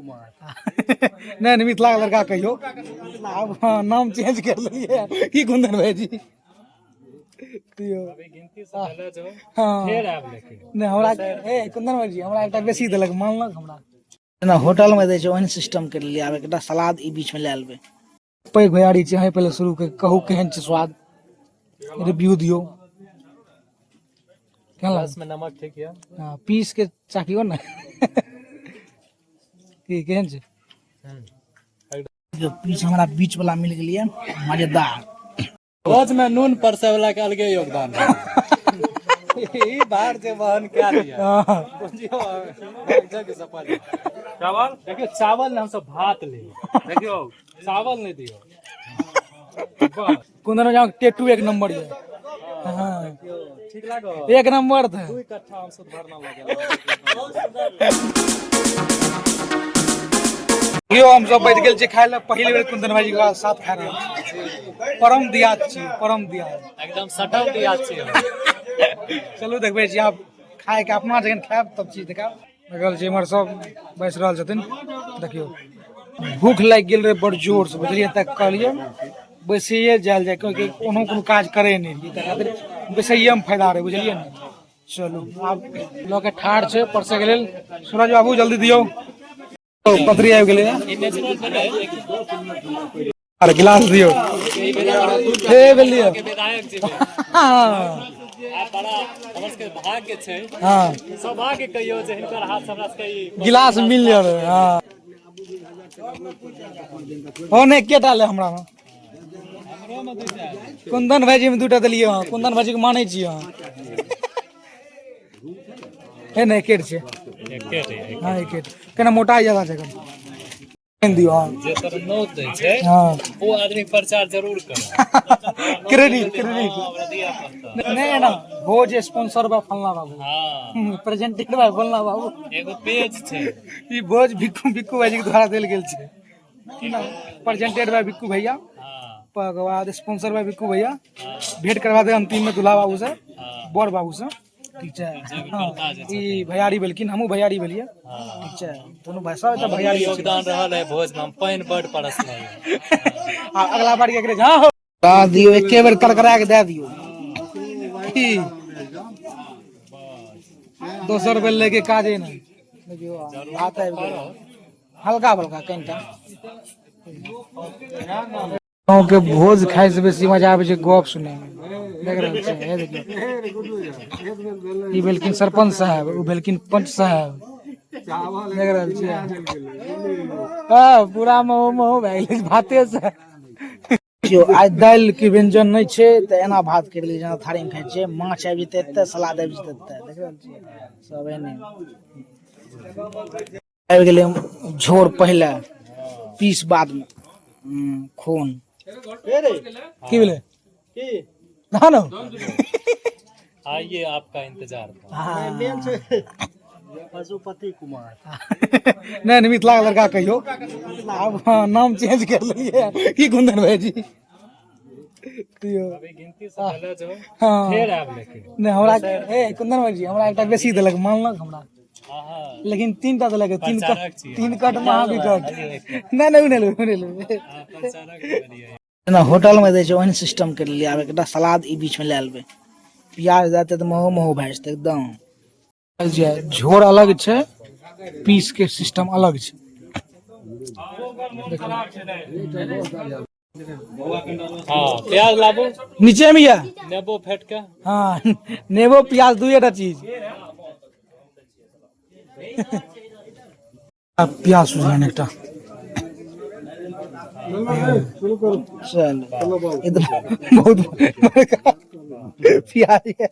कुमार। नहि नहि, मिथिला के लड़का कहियो आब। हाँ, नाम चेंज कर लेलियै की कुंदन भाईजी? कहियो। गिनती से पहले जो हाँ। फेर आयब लेकिन। नहि, हमरा ए कुंदन भाईजी हमरा एकटा बेसी देलक, मानलक हमरा। जेना होटल में दै छै ओहन सिस्टम कर लियै। आब एकटा सलाद ई बीच में लए लेबै। पैघ भैयारी छै अहीं, पहिले शुरू कर, कहू केहन छै स्वाद, रिव्यू दियौ, केहन लागल? रस में नमक ठीक यऽ। हाँ, पीस के चाखियो ने, की केहन छै? देखियौ, पीस हमरा बीच वाला मिल गेलियै, मजेदार। भोज में नून परसे वाला के अलगे योगदान है। ई बाहर जे वहन क्या दिया बुझियौ जग सफल। चावल देखियौ, चावल ने, हमसब भात ली। देखियौ, चावल नहि दियौ बस। कुंदन जाओ, टेटू एक नंबर ये। हाँ। ठीक लागल। एक नंबर था। दू इकट्ठा हमसब भरना लगल। यो हम सब बैठ गेल छी खाय लए। पहिल बेर कुंदन भाईजी के साथ खा रहल छी। परम दियाद छी, परम दियाद। एकदम सटल दिया छियै। चलू, देखबै छी आब खाय के। अपना जखन खायब तब चीज देखायब। देखल छी, इम्हर सब बैस रहल छथिन। देखियौ, भूख लागि गेल रहै बड़ जोर से, बुझलियै? तऽ कहलियै बैसैये जायल जाय, कियाकि कोनो कोनो काज करै नहि रहियै, तकर खातिर बैसैये मे फायदा रहै, बुझलियै ने? चलू, आब लऽ के ठाढ़ छै परसैके लेल। सूरज बाबू, जल्दी दियौ। पतरी आबि गेलै। आर गिलास दियौ। हे भेलियै। विधायक जी भेल। हाँ। आ बड़ा हमर सबके भाग्य छै, सौभाग्य कहियौ जे हिनकर हाथ से हमरा सबके ई गिलास मिल जाय। हाँ, हो नहि, एकेटा ले हमरा मे। कुंदन भाईजी मे दूटा देलियै। हँ, कुंदन भाईजी के मानै छियै। अहाँ हे नहि, एके छै। हाँ, एके। केना मोटा ज्यादा छै एखन दियौ। हाँ। जे तर नौत दै छै, ओ आदमी प्रचार जरूर करे। Credit, credit. हमरा दिअ पड़तै। नहीं ना, भोज स्पॉन्सर बाय फलना बाबू। प्रेजेंटेड बाय फलना बाबू। एगो पेज छै। ई भोज बिक्कू बिक्कू भाईजी के द्वारा देल गेल छै। प्रेजेंटेड बाय बिक्कू भैया। ओकर बाद स्पॉन्सर बाय बिक्कू भैया। भेंट करवा दे अंतिम में दूल्हा बाबू से, बर बाबू से, ठीक छै? हाँ, ई भैयारी भेलखिन, हमहूँ भैयारी भेलियै, ठीक छै? दुनू भाई सब एतऽ भैयारी छियै। योगदान रहल है भोज में, हम पानि बड परसलहुँ। आ अगला बार के हाँ हो दऽ दियौ, एके बेर करकरा के दए दियौ। की दोसर बेर लेके काजे नहि। देखियौ, भात आबि गेल, हल्का फल्का कनिटा। गाँव के भोज खाय से बेसी मजा आबै छै गप सुनै मे। देख रहल छियै, हे देखियौ, ई भेलखिन सरपंच साहेब, ओ भेलखिन पंच साहेब। देख रहल छियै, हँ, पूरा महो महो भए गेलै भाते से। देखियौ, आइ दालि के व्यंजन नहि छै तऽ एना भात करि लेलियै जेना थारीमे खाइ छियै। माछ आबि जेतै एतऽ, सलाद आबि जेतै एतऽ। देख रहल छियै, सब एहने आबि गेलै। झोर पहिले, पीस बादमे। खून की भेलै? ना ना। आइए, आपका इंतजार था। पशुपति कुमार। नहि नहि, मिथिला के लड़का कहियो आब। हाँ, नाम चेंज कर लेलियै की कुंदन भाईजी? कहियो। अभी गिनती से पहले जो फेर आयब लेकिन। नहि, हमरा ए कुंदन भाईजी हमरा एकटा बेसी देलक, मानलक हमरा। लेकिन तीन टा देलक, तीन कट। प्रचारक छियै। तीन कट महा कट। नहि नहि, उ नहि लेबै, उ नहि लेबै। हाँ, प्रचारक भेलियै। जेना होटल में दै छै ओहन सिस्टम कर लियै। आब एकटा सलाद ई बीच में लए लेबै। प्याज दए देतै तऽ महो महो भए जेतै एकदम। जे झोर अलग छै, पीस के सिस्टम अलग छै। हाँ, प्याज लाबू। नीचे में ये नेबो फेट के। हाँ, नेबो प्याज दुए टा चीज। आब प्याज सुझलनि एकटा। चल, इतना बहुत बड़का प्याज है।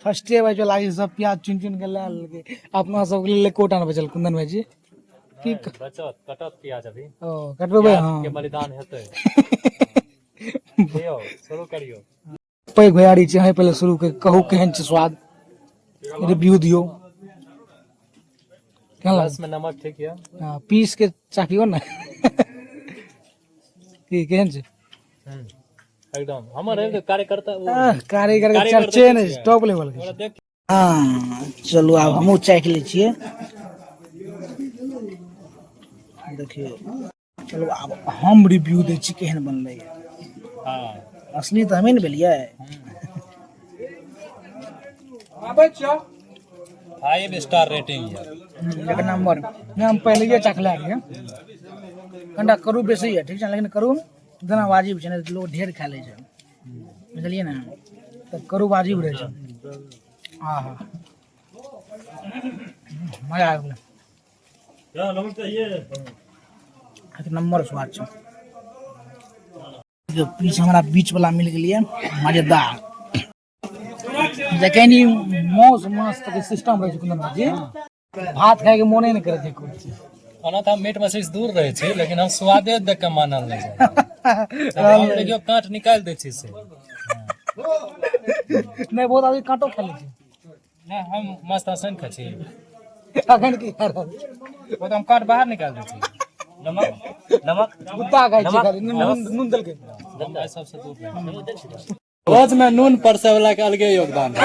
फर्स्टे बार जो लागे, सब प्याज चुन चुन के लए लेलकै। अपना सबके लेल एकोटा नहि बचल। कुंदन भाईजी की बचत, कटत प्याज अभी। ओ कटबेबै? हाँ। के बलिदान हेतै। लियौ, शुरू करियौ। पैघ भैयारी छै अहीं, पहिले शुरू कर, कहू केहन छै स्वाद, रिव्यू दियौ, केहन लागल? रस में नमक ठीक यऽ। हाँ, पीस के चाखियो ने, की केहन छै? एकदम हमर है कार्यकर्ता आह, कारीगर के कारीगर चर्चे देखै नहि छियै। टॉप लेवल के ओकरा देख। हँ चलू आब हमहूँ चाखि लै छियै। देखियौ, चलू आब हम रिव्यू दै छी केहन बनलै। असली तऽ हमे ने भेलियै। आबै छियौ। 5 स्टार रेटिंग यऽ। एक नंबर। नहि, हम पहिले चखले रहियै। कनिटा करू बेसी यऽ, ठीक छै, लेकिन करू जेना वाजिब छै ने, लोग ढेर खा लै छै, बुझलियै ने, तऽ करू वाजिब रहै छै। आहा, मजा आबि गेलै, एक नंबर स्वाद छै। पीस हमरा बीच वाला मिल गेलियै, मजेदार। जखन ई मौस माछ तक सिस्टम रहै छै कुंदन जी, भात खायके मोने नहि करै छै कुछ। ओना तऽ हम मीट मछली से दूर रहै छी, लेकिन हम स्वादे देख के मानल नहि जाइ। हम देखियौ काँट निकालि दै छी से। नहि, बहुत आदमी काँटो खा लै छै। नहि, हम मस्त आसन खाइ छी। अखन की खा रहल छी? ओ तऽ हम काँट बाहर निकालि दै छी। नमक नमक कुत्ता खाइ छै खाली नून, नून देलकै। हम एहि सबसँ दूर रहै छी। भोज में नून परसे वाला के अलगे योगदान है।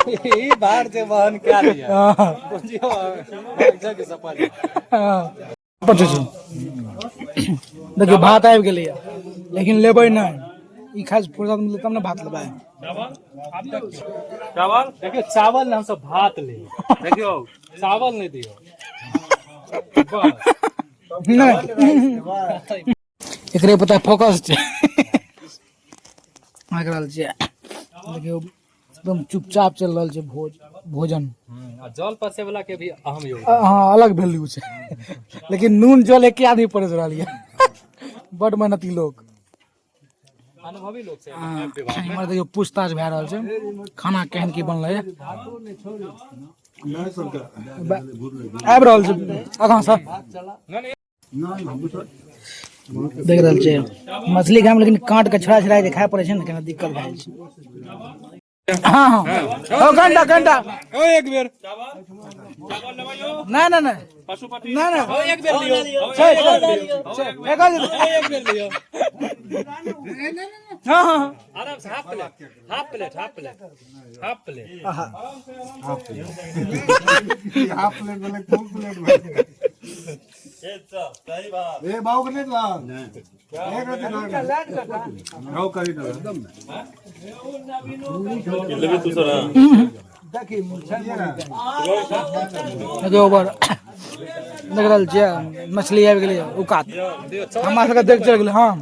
ई बाहर जे वहन कए लिअ, बुझियौ जग सफल। देखियौ, भात आबि गेलैया, लेकिन लेबै नहि। ई खाइ से फुर्सत मिलतै तब ने भात लेबै। चावल देखियौ, चावल ने, हमसब भात ले। देखियौ, चावल नहि दियौ बस। नहि, एकरे पता फोकस छै। आबि रहल छै। देखियौ, एकदम चुपचाप चलि रहल छै भोज भोजन। आ जल परसे वाला के भी अहम योगदान। हँ, अलग वैल्यू छै, लेकिन नून जल एके आदमी परसि रहल यऽ। बड मेहनती लोक। अनुभवी लोक छै। इम्हर देखियौ, पूछताछ भए रहल छै, खाना केहन की बनलै। आबि रहल छै आगाँ से। देख रहल छै मछली खायमे, लेकिन काँट के छड़ा छड़ा के खाय पड़ै छै ने, केना दिक्कत भए जाइ छै। हँ हँ, ओ घंटा घंटा। ओ एक बेर। नहि नहि नहि नहि नहि। ओ एक बेर लियौ। छै छै छै, एक और जेतै। एक बेर लियौ। हँ हँ। आराम से half plate, half plate, half plate, half plate. Half plate बोले, फुल प्लेट भए। ए बाबू के नहीं ला एक रति ना करी ना एकदम। देखियौ, ओवर देख रहल छियै, मछली आबि गेलै। उकात हमरा सबके देख चलि गेलै। हँ।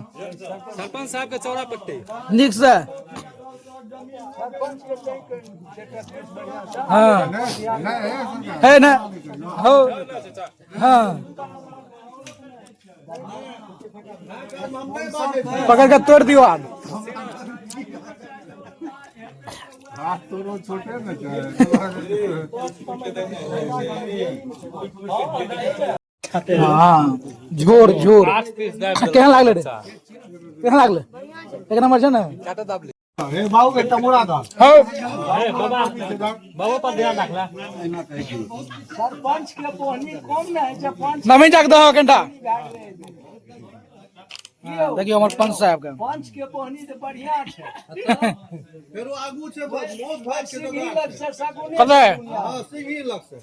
सरपंच साहब के चौड़ा पट्टी। नीक से। हँ है ने, हो। हाँ, पकड़ के तोड़ दियो आब। हाथ तोरो छोटे न छै। हँ, झोर झोर। 8 पीस दाबि देलक। केहन लागलै रे? केहन लागलै? एक नंबर छै ने? हे बाबू के तमोरा दा। हौ। हे बाबा, बाबा पर ध्यान राखला। नवीन जाके दहो कनिटा। देखियौ हमर पंच साहब के। पंच के बोहनी तऽ बढ़िया छै। फेरो आगू छै मौत भाग के। सिंघी लग से सगुने। कतऽ? हां, सिंघी लग से।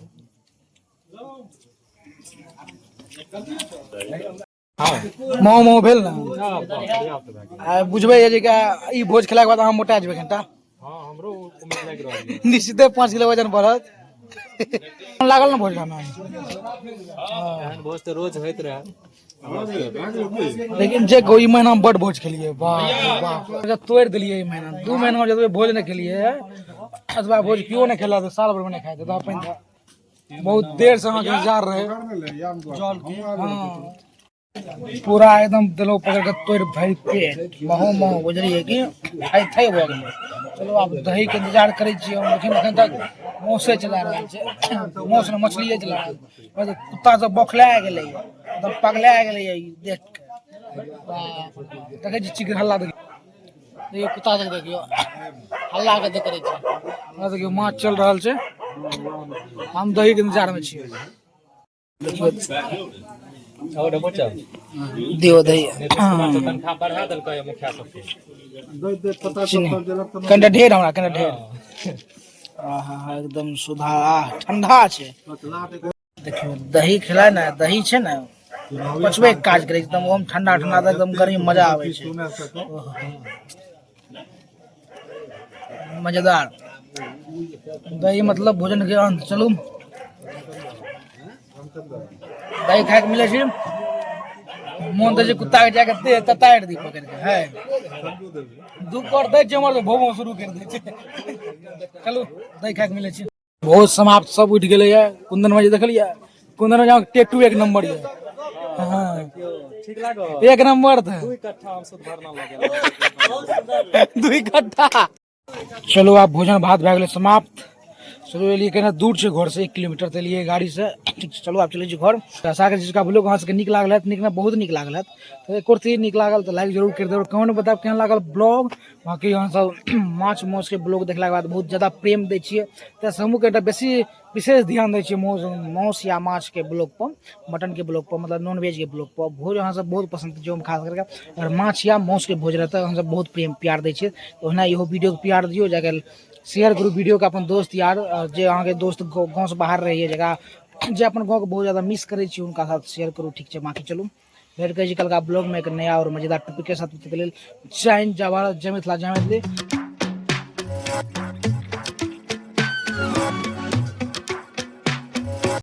महो महो भेल ने? आ बुझबै जे कि ई भोज खेलाके बाद अहाँ मोटा जेबै कनिटा। हाँ, हमरो उम्मीद लागि रहल है। निश्चिते 5 किलो वजन बढ़त। लागल ने भोज खाना? एहन भोज तऽ रोज होइत रहे। लेकिन जे कहू, ई महीना में बड भोज खेलियै, वाह वाह, तोड़ि देलियै। ई महीना 2 महीना में जतबे भोज नहि खेलियै, एतबा भोज केओ नहि खेलक। साल भर में नहि खाइ तऽ अपन बहुत देर से अहाँके इंतजार रहे। हाँ, पूरा एकदम देलो पकड़ के तोड़ि भरि पेट महो महो, बुझलियै कि थै थै भऽ गेलै। चलो, आब दही के इंतजार करै छियै हम, लेकिन एखन तक मौसे चला रहल छै, मौस ने मछलिए चला रहल छै। बस कुत्ता सब बौखला गेलै, एकदम पगला गेलै ई देख के। बाप रे। देखै छी चिकन हल्ला, देखियौ देखियौ, कुत्ता सब देखियौ हल्ला कते करै छै। हमरा देखियौ, माछ चल रहल छै, हम दही के इंतजार में छियै। और बच्चा। दियौ दही। नीतीश कुमार तऽ तनख्वाह बढ़ा देलकै मुखिया सबके। पता कनिटा ढेर हमरा, कनिटा ढेर। आहा एकदम सुधा ठंडा छै। देखियौ, दही खेला ने, दही छै ने, पचबै के काज करै छै एकदम। ओम ठंडा ठंडा तऽ एकदम गर्मी मजा आबै छै। मजेदार दही, मतलब भोजन के अंत। चलू, दही खायके मिलै छै, मोन तऽ छै कुत्ता के जाके दे ततारि दी पकड़ के। है दू कर दै छै हमर तऽ भोमो शुरू कर दै छै। चलू, दही खायके मिलै छै। भोज समाप्त, सब उठि गेलैए। कुंदन भाई देखलियै? कुंदन भाई टेटू एक नंबर यऽ। हाँ। ठीक लागल। एक नंबर था। 2 कट्ठा हम सब भरना लगेलहुँ। 2 कट्ठा। चलू, आब भोजन भात भए गेलै समाप्त। चलू, एलियै केना दूर छै घरसँ, 1 किलोमीटर तऽ एलियै गाड़ीसँ। ठीक छै, चलू, आब चलै छी घर। आशा करै छी जिसका ब्लॉग अहाँ सबके नीक लागल हैत। नीक ने, बहुत नीक लागल हैत। तऽ एको रत्ती नीक लागल तऽ लाइक जरूर करि देब। कमेंट बताब केहन लागल ब्लॉग। बाँकी अहाँ सब माछ माउसके ब्लॉग देखलाके बाद बहुत ज्यादा प्रेम दै छियै, तऽ हमहूँ कनिटा बेसी विशेष ध्यान दै छियै माउस माउस या माछके ब्लॉग पर, मटनके ब्लॉग पर, मतलब नॉन वेजके ब्लॉग पर। भोज अहाँ सब बहुत पसन्द छै, खास करके अगर माछ या माउसके भोज रहतै, हम सब बहुत प्रेम प्यार दै छियै। तऽ ओहिना इहो वीडियोके प्यार दियौ, जाके शेयर करू वीडियोके अपन दोस्त यार, जे अहाँके दोस्त गाँवसँ बाहर रहैए, जकरा जे अपन गाँवके बहुत ज्यादा मिस करै छी, हुनका साथ शेयर करू। ठीक छै, बाँकी चलू, भेट करै छी कलका ब्लॉगमे एक नया और मजेदार टॉपिकके साथ। लेल जय हिन्द, जय भारत, जय मिथिला, जय मैथिली।